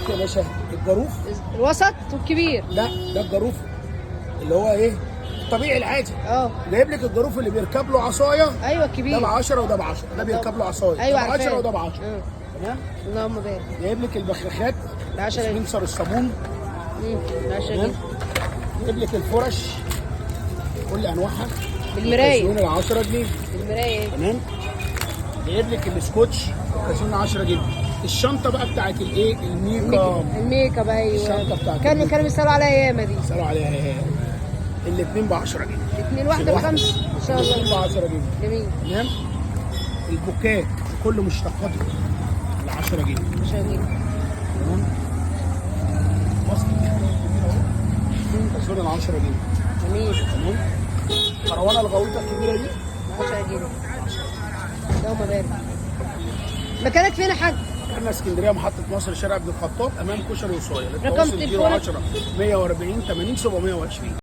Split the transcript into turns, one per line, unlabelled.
لك يا باشا الجاروف.
الوسط والكبير.
لا ده الجاروف اللي هو ايه؟ الطبيعي العادي.
اه.
جايب لك الجاروف اللي بيركب له عصاية.
ايوه الكبير.
ده ب 10 وده ب 10، ده بيركب له عصاية.
ايوه
ده ب 10 وده ب 10. تمام.
اللهم بارك.
جايب لك البخاخات
ب 10 جنيه.
سبنسر الصابون.
ب 10 جنيه.
جايب لك الفرش كل انواعها
بالمراية.
الكازيون ال 10 جنيه.
بالمراية.
تمام. جايب لك السكوتش الكازيون 10 جنيه. الشنطة بقى بتاعت الايه؟ ال make up.
ال make up ايوه.
الشنطة بتاعت
كانوا بيسالوا عليها ياما دي.
بيسالوا عليها الاثنين ب 10 جنيه.
الاثنين واحدة بخمسة ان شاء الله.
الاثنين ب 10 جنيه.
جميل.
تمام. البوكات كل مشتقاته ال 10 جنيه.
10 جنيه.
تمام. ماسك الكبير اهو كازيون ال 10 جنيه.
جميل.
تمام. الكروانه الغويطه الكبيرة دي
10 جنيه. اللهم بارك. مكانك فين يا حاج؟
مكاننا اسكندرية محطة مصر شارع ابن الخطاب امام كشري وصايه.
رقم تليفونك؟
010 140 80 720.